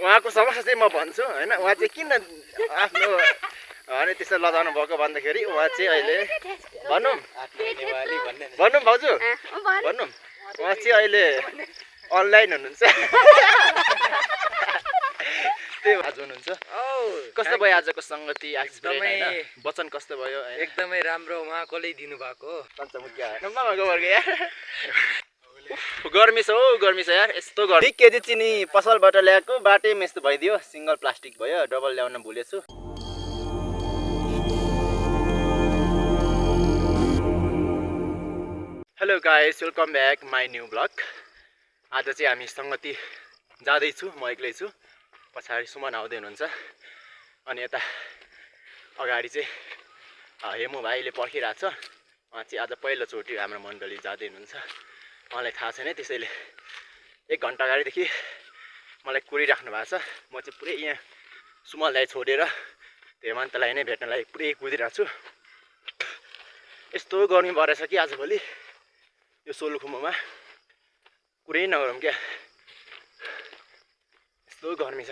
उहाँको समस्या चाहिँ म भन्छु हैन उहाँ चाहिँ किन आफ्नो अनि त्यसो लजाउनु भएको भन्दाखेरि उहाँ चाहिँ अहिले भनौँ भाउजू भनौँ उहाँ चाहिँ अहिले अनलाइन हुनुहुन्छ त्यही आज हुनुहुन्छ कस्तो भयो आजको संगति वचन कस्तो भयो एकदमै राम्रो उहाँकोले दिनु भएको गर्मी छ हौ गर्मी छ यार यस्तो गर्मी 1 केजी चिनी पसलबाट ल्याएको बाटैमा यस्तो भइदियो सिंगल प्लास्टिक भयो डबल ल्याउन भुलेछु hello guys welcome back my new blog आज चाहिँ हामी संगति जाँदैछु म एक्लै छु पछाडि सुमन आउँदै हुनुहुन्छ अनि यता अगाडि चाहिँ हेमु भाइले पर्खिरहेको छ उहाँ चाहिँ आज पहिलोचोटि हाम्रो मण्डली जाँदै हुनुहुन्छ मलाई थाहा छैन त्यसैले 1 घण्टा अगाडिदेखि मलाई कुरिराख्नु भएको छ म चाहिँ पुरै यहाँ सुमनलाई छोडेर हेमन्तलाई नै भेट्नलाई पुरै कुदिरहेको छु यस्तो गर्मी बढेछ कि आजभोलि यो सोलुखुम्बुमा कुरै नगरौँ क्या यस्तो गर्मी छ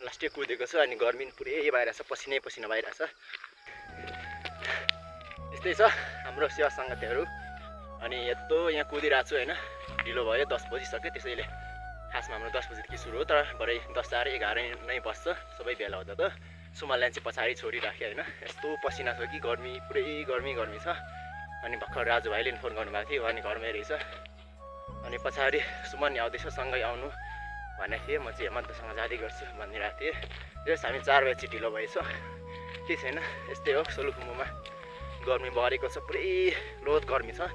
लास्टै कुदेको छु अनि गर्मी पुरै भइरहेछ पसिनै पसिना भइरहेछ यस्तै छ हाम्रो सेवा सङ्गतिहरू अनि यस्तो यहाँ कुदिरहेको छु होइन ढिलो भयो 10 बजिसक्यो त्यसैले खासमा हाम्रो 10 बजीदेखि सुरु हो तर भरे 10 साढे 11 नै बस्छ सबै बेला हुँदा त सुमनलाई चाहिँ पछाडि छोडिराखेँ होइन यस्तो पसिना छ कि गर्मी पुरै गर्मी छ अनि भर्खर राजु भाइले फोन गर्नुभएको थियो अनि घरमै रहेछ अनि पछाडि सुमन आउँदैछ सँगै आउनु भनेको थिएँ म चाहिँ हेमन्तसँग जाँदै गर्छु भनिरहेको थिएँ त्यस हामी 4 बजी ढिलो भएछ केही छैन यस्तै हो सोलुखुम्बुमा गर्मी बढेको छ पुरै लोत गर्मी छ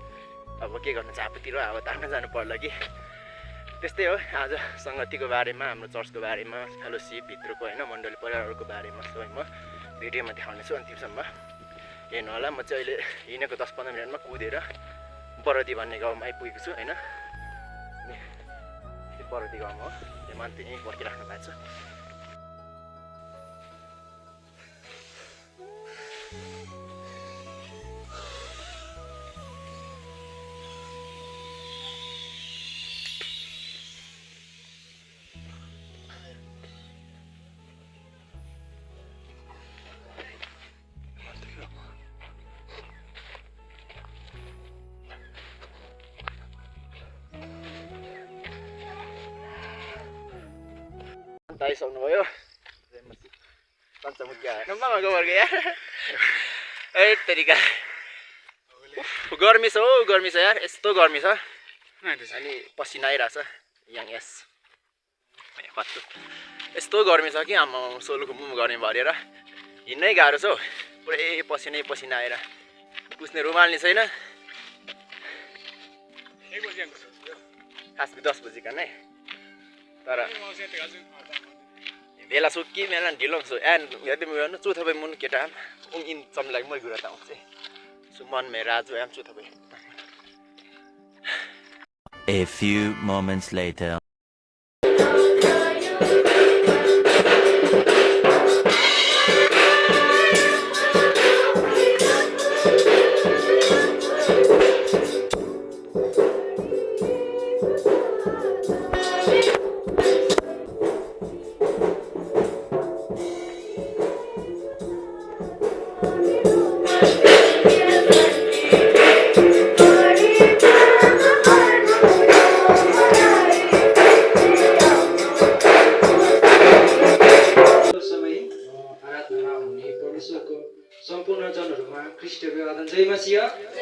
अब के गर्नु चापतिर अब तार्न जानु पर्ला कि त्यस्तै हो आज सङ्गतिको बारेमा हाम्रो चर्चको बारेमा फेलोसिप भित्रको होइन मण्डली परिवारहरूको बारेमा सबै म भिडियोमा देखाउनेछु अन्तिमसम्म हेर्नु होला म चाहिँ अहिले हिँडेको 10-15 मिनटमा कुदेर बरदी भन्ने गाउँमा आइपुगेको छु होइन बरदी गाउँमा हो हेमन्त यहीँ पर्खिराख्नु भएको छ आइसक्नुभयो तरिका गर्मी छ हौ गर्मी छ यार यस्तो गर्मी छ अनि पसिना आइरहेछ यस यस्तो गर्मी छ कि आमा सोलुखुम्बुमा गर्मी भरेर हिँड्नै गाह्रो छ हौ पुरै पसिना आएर पुस्ने रुमाल नि छैन खासमा 10 बजी नै तर बेला सुक्की मेला ढिलो छु एन हेर्दै म चुथो भए मुन केटा इन चम्लाग मै गुरा त आउँछ सुमन मे राजु एम चुथो भए A few moments later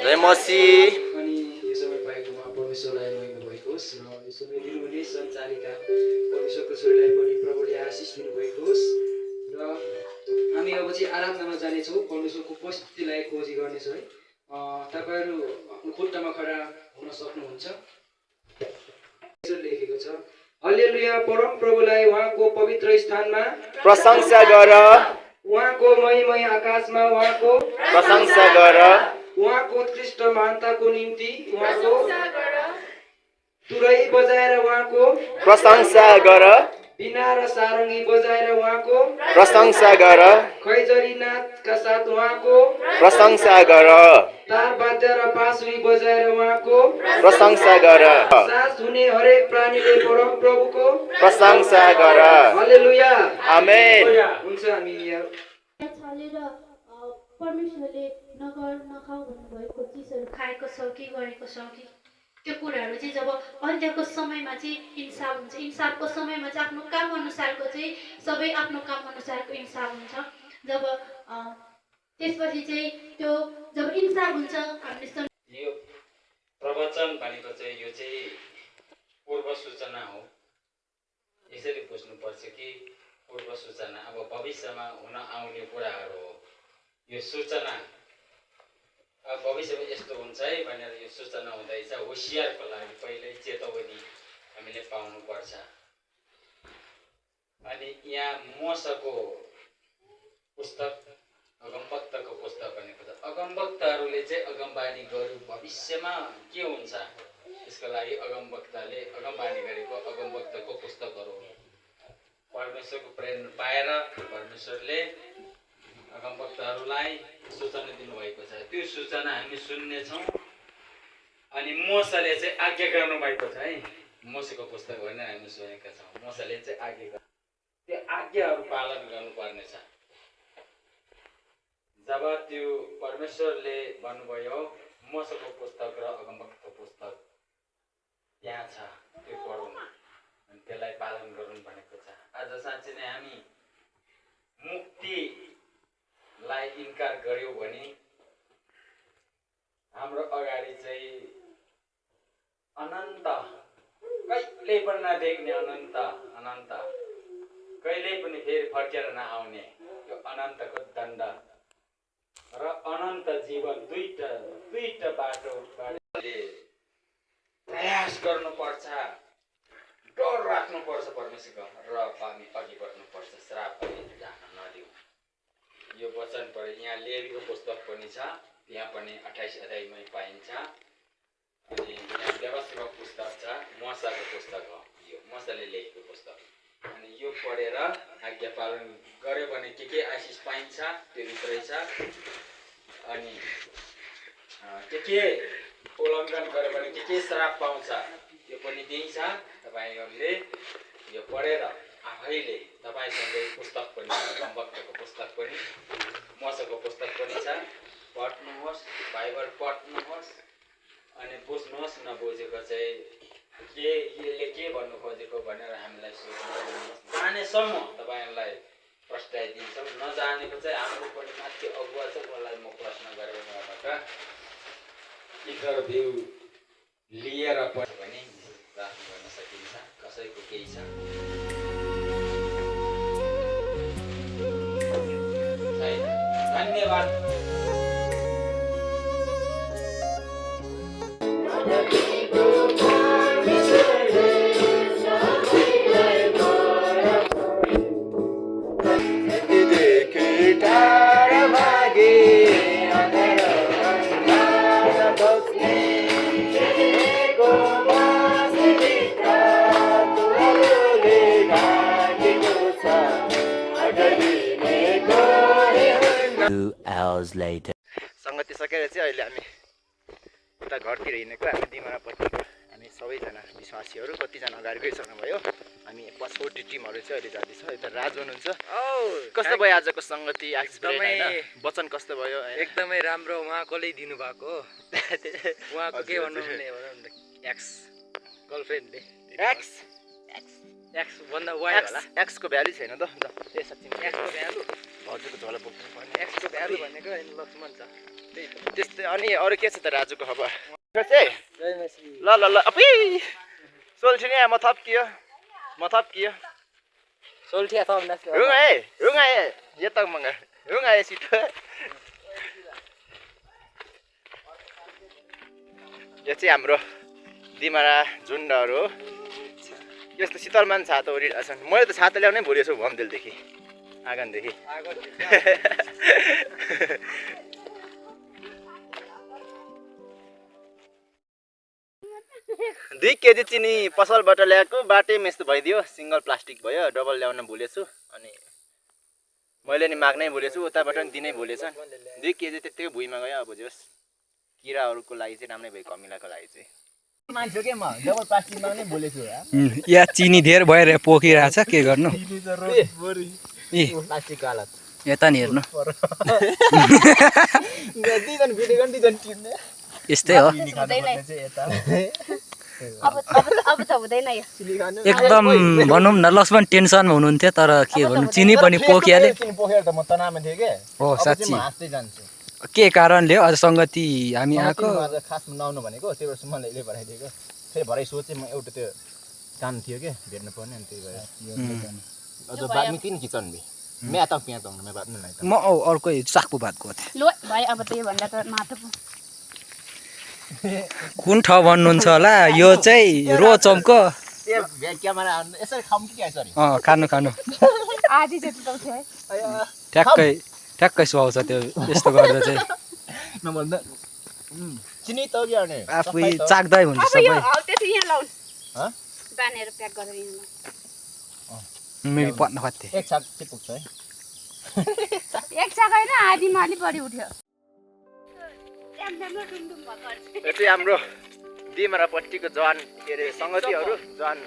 जय मसी अनि यो समय पाएकोमा परमेश्वरलाई महिमा भएको होस् र यो समय दिनुहुने सञ्चारिका परमेश्वरको छोरीलाई पनि प्रभुले आशिष दिनुभएको होस् र हामी अब चाहिँ आराधनामा जानेछौँ परमेश्वरको उपस्थितिलाई खोजी गर्नेछौँ है तपाईँहरू आफ्नो खुट्टामा खडा हुन सक्नुहुन्छ लेखेको छ हालेलुया परम प्रभुलाई उहाँको पवित्र स्थानमा प्रशंसा गर उहाँको महिमै आकाशमा उहाँको प्रशंसा गर उहाँको उत्कृष्ट महानताको निम्ति उहाँको तुरै बजाएर उहाँको प्रशंसा गर बिना र सारङ्गी बजाएर उहाँको प्रशंसा गर खैजरी नाचका साथ उहाँको प्रशंसा गर तार बाजा र बाँसुरी बजाएर उहाँको प्रशंसा गर सास हुने हरेक प्राणीले परम प्रभुको प्रशंसा गर हालेलुया आमेन हुन्छ हामी यहाँ छलेर परमेश्वरले नगर नखाऊ भन्नुभएको चिजहरू खाएको छौँ कि गरेको छौँ कि त्यो कुराहरू चाहिँ जब अन्त्यको समयमा चाहिँ इन्साफ हुन्छ इन्साफको समयमा चाहिँ आफ्नो काम अनुसारको चाहिँ सबै आफ्नो काम अनुसारको इन्साफ हुन्छ जब त्यसपछि चाहिँ त्यो जब इन्साफ हुन्छ हामीले यो प्रवचन भनेको चाहिँ यो चाहिँ पूर्व सूचना हो। यसरी बुझ्नुपर्छ कि पूर्व सूचना अब भविष्यमा हुन आउने कुराहरू हो। यो सूचना अब भविष्यमा यस्तो हुन्छ है भनेर यो सूचना हुँदैछ। होसियारको लागि पहिल्यै चेतावनी हामीले पाउनुपर्छ। अनि यहाँ मोसाको पुस्तक अगमवक्ताको पुस्तक भनेको छ। अगमवक्ताहरूले चाहिँ अगमबानी गर्यो भविष्यमा के हुन्छ यसको लागि अगमवक्ताले अगमबानी गरेको अगमवक्ताको पुस्तकहरू हो। परमेश्वरको प्रेरणा पाएर परमेश्वरले अगमवक्ताहरूलाई सूचना दिनुभएको छ। त्यो सूचना हामी सुन्नेछौँ। अनि मोसाले चाहिँ आज्ञा गर्नुभएको छ है। मोसेको पुस्तक भनेर हामी सुनेका छौँ। मोसाले चाहिँ आज्ञा त्यो आज्ञाहरू पालन गर्नुपर्नेछ। जब त्यो परमेश्वरले भन्नुभयो मोसेको पुस्तक र अगमवक्ताको पुस्तक त्यहाँ छ त्यो पढौँ अनि त्यसलाई पालन गरौँ भनेको छ। आज साँच्चै नै हामी मुक्तिलाई इन्कार गर्यौँ भने हाम्रो अगाडि चाहिँ अनन्त कहिले पनि नदेख्ने अनन्त कहिले पनि फेरि फर्केर नआउने यो अनन्तको दण्ड र अनन्त जीवन दुईटा बाटोबाटले प्रयास गर्नुपर्छ। डर राख्नुपर्छ परमेश्वरको र हामी अघि बढ्नुपर्छ। श्राप पनि जान नदिउँ। यो वचन पढे यहाँ लेवीको पुस्तक पनि छ। यहाँ पनि 28 अध्यायमै पाइन्छ। अनि यहाँ व्यवस्थाको पुस्तक छ। मोसाको पुस्तक हो यो। मोसाले लेखेको पुस्तक। अनि यो पढेर आज्ञा पालन गर्यो भने के आशिष पाइन्छ त्यो भित्रै छ। अनि के उल्लङ्घन गर्यो भने के श्राप पाउँछ त्यो पनि त्यही छ। तपाईँहरूले यो पढेर आफैले तपाईँसँगै पुस्तक पनि अगमवक्ताको पुस्तक पनि मोसाको पुस्तक पनि छ। पढ्नुहोस्, बाइबल पढ्नुहोस् अनि बुझ्नुहोस्। नबुझेको चाहिँ यसले के भन्नु खोजेको भनेर हामीलाई सोध्नुहोस्। जानेसम्म तपाईँहरूलाई प्रस्ताइदिन्छौँ। नजानेको चाहिँ हाम्रो पनि माथि अगुवा छ मलाई म प्रश्न गरेर उहाँबाट इन्टरभ्यू लिएर पढ्यो भने प्रार्थना गर्न सकिन्छ। कसैको केही छ छैन? धन्यवाद। Later. सङ्गति सकेर चाहिँ अहिले हामी उता घरतिर हिँडेको। हामी दिमारापट्टिको हामी सबैजना विश्वासीहरू कतिजना अगाडि गइसक्नुभयो। हामी पछौटे टिमहरू चाहिँ अहिले जाँदैछ। यता राज हुनुहुन्छ। कस्तो भयो आजको सङ्गति? वचन कस्तो भयो? एकदमै राम्रो। उहाँकोले दिनुभएको उहाँको के भन्नु एक्स गर्लफ्रेन्डले एक्स भन्दा वाइ होला। एक्सको भ्यालु छैन त साँच्चै एक्सको भ्यालु हजुरको झोला बोक्नु पर्ने। एक्सको भ्यालु भनेको लक्ष्मण छ। त्यस्तै। अनि अरू के छ त राजुको खबर? ल ल ल अपी सोल्ठी नि म थप्कियो सोल्ठिया छ भन्दा रुङा ये तक मंगा रुङा ये सिट यो चाहिँ हाम्रो दिमारा झुन्डहरू हो। यस्तो शीतलमान छाता उडिरहेछन्। मैले त छाता ल्याउनै भुलेछु भमदेलदेखि आँगनदेखि। 2 केजी चिनी पसलबाट ल्याएको बाटैमा यस्तो भइदियो सिङ्गल प्लास्टिक भयो डबल ल्याउन भुलेछु अनि मैले नि माग्नै भुलेछु उताबाट नि दिनै भुलेछ 2 केजी त्यतिकै भुइँमा गयो अब जोस् किराहरूको लागि चाहिँ राम्रै भयो कमिलाको लागि चाहिँ मान्छे के म डबल प्लास्टिकमा नै भुलेछु या चिनी धेर भएर पोखिरहेछ के गर्नु प्लास्टिकको हालत यता नि हेर्नु यस्तै हो अब त हुँदैन यो एकदम भनौँ न लक्ष्मण टेन्सनमा हुनुहुन्थ्यो तर के भन्नु चिनी पनि पोखिहाल्यो पोखेर त म तनावमा थिएँ के हो साँच्ची हाँस्दै जान्छु के कारणले हो आज सङ्गति हामी आएको आज खासमा नआउनु भनेको त्यही भएर मलाई यसले भराइदिएको फेरि भरै सोचेँ म एउटा त्यो काम थियो के भेट्नु पर्ने अनि त्यही भएर अझ बाद में 3 किचन भी मैं आता हूँ पिया तो मैं बाद में नहीं म अर्कै साकपु भात गएको थिएँ लो भाइ अब त यो भन्दा त माटो पो कुन ठाउँ भन्नुहुन्छ होला यो चाहिँ रोचमको ये क्यामेरा यसरी खाऊँ कि यसरी खानु खानु आधी जति त थियो है ठ्याक्कै ठ्याक्कै सुहाउँछ त्यो यस्तो गर्दा चाहिँ नभन्दा चिनी त के गर्ने आफै चाख्दै हुन्छ अब यो सबै हौ त्यसो यहाँ लाउनु ह बानेर प्याक गरेर यहाँ लाउनु मेरो पत्न खोज्थे एक साथ चाहिँ पुग्छ है एक साग होइन आधीमा अलि बढी उठ्यो यो चाहिँ हाम्रो दिमरापट्टिको जवान के अरे सङ्गतिहरू जवान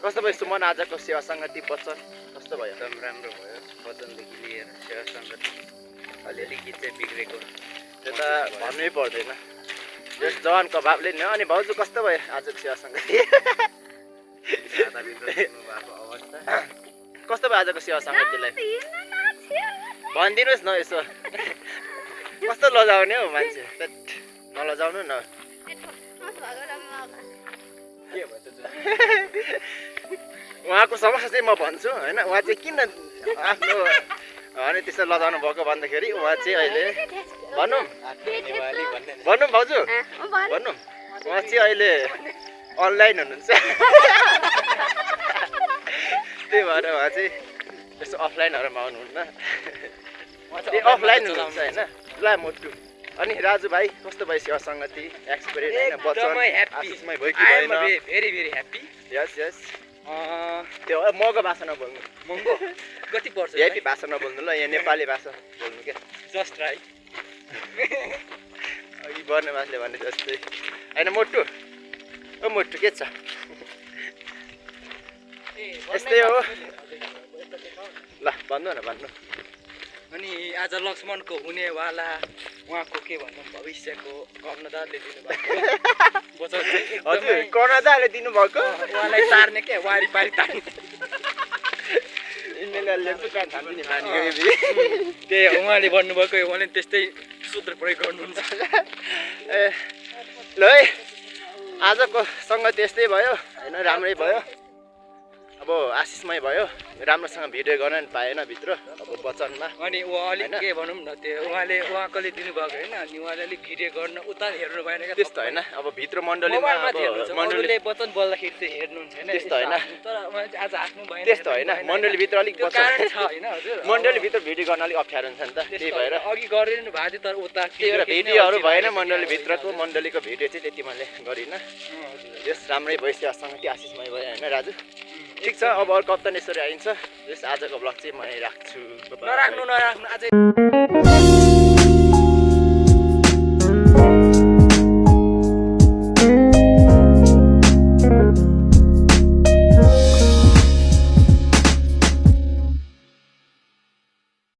कस्तो भयो सुमन आजको सेवा सङ्गति वचन कस्तो भयो एकदम राम्रो भयो वचनदेखि लिएर सेवा सङ्गति अलिअलि गीत चाहिँ बिग्रेको त्यो त भन्नै पर्दैन जस जवानको भावले नि अनि भाउजू कस्तो भयो आजको सेवा सङ्गति भएको अवस्था कस्तो भयो आजको सेवा सङ्गतिलाई भनिदिनुहोस् न यसो कस्तो लजाउने हौ मान्छे नलजाउनु न उहाँको समस्या चाहिँ म भन्छु होइन उहाँ चाहिँ किन आफ्नो अनि त्यसरी लजाउनु भएको भन्दाखेरि उहाँ चाहिँ अहिले भनौँ भनौँ भाउजू भनौँ उहाँ चाहिँ अहिले अनलाइन हुनुहुन्छ त्यही भएर उहाँ चाहिँ यसो अफलाइनहरूमा आउनुहुन्न अफलाइन हुनुहुन्छ होइन ल मोटु अनि राजु भाइ कस्तो भयो सेवा सङ्गति एक्सपिरियन्स होइन वचन आशिषमय भयो कि भएन भेरी भेरी ह्याप्पी यस यस त्यो मको भाषा नबोल्नु महँगो कति पर्छ भिआइपी भाषा नबोल्नु ल यहाँ नेपाली भाषा बोल्नु क्या जस्ट राइट अघि वर्णमासले भने जस्तै होइन मोटु ओ मोटु के छ यस्तै हो ल भन्नु न भन्नु अनि आज लक्ष्मणको हुनेवाला उहाँको के भनौँ भविष्यको कर्णदारले दिनुभएको वचन चाहिँ हजुर एकदमै कर्णदारले दिनुभएको उहाँलाई तार्ने क्या वारिपारि तार्ने त्यही हो, उहाँले भन्नुभएको उहाँले त्यस्तै सूत्र प्रयोग गर्नुहुन्छ ए ल है आजको सङ्गति यस्तै भयो होइन राम्रै भयो अब आशिषमय भयो राम्रोसँग भिडियो गर्न नि पाएन भित्र अब वचनमा अनि उहाँ अलिक होइन? के भनौँ न त्यो उहाँकोले दिनुभएको होइन अनि उहाँले अलिक भिडियो गर्न उता हेर्नु भएन क्या त्यस्तो होइन अब भित्र मण्डलीमा मोबाइलमा अब हेर्नुहुन्छ मण्डली अरूले वचन बोल्दाखेरि चाहिँ हेर्नुहुन्छ होइन त्यस्तो होइन। तर उहाँले चाहिँ आज आफ्नो भएन त्यस्तो होइन मण्डलीभित्र अलिक त्यो वचन कारण छ होइन हजुर मण्डलीभित्र भिडियो गर्न अलिक अप्ठ्यारो हुन्छ नि त त्यही त्यस्तो भएर होइन। अघि गरिरहनु भएको थियो तर उता त्यही भएर भिडियोहरू भएन मण्डलीभित्रको मण्डलीको भिडियो चाहिँ त्यति मैले गरिनँ यस राम्रै भयो सेवासँग आशिषमय भयो होइन राजु ठिक छ अब अर्को हप्ता यसरी आइन्छ यस आजको ब्लग चाहिँ म राख्छु नराख्नु अझै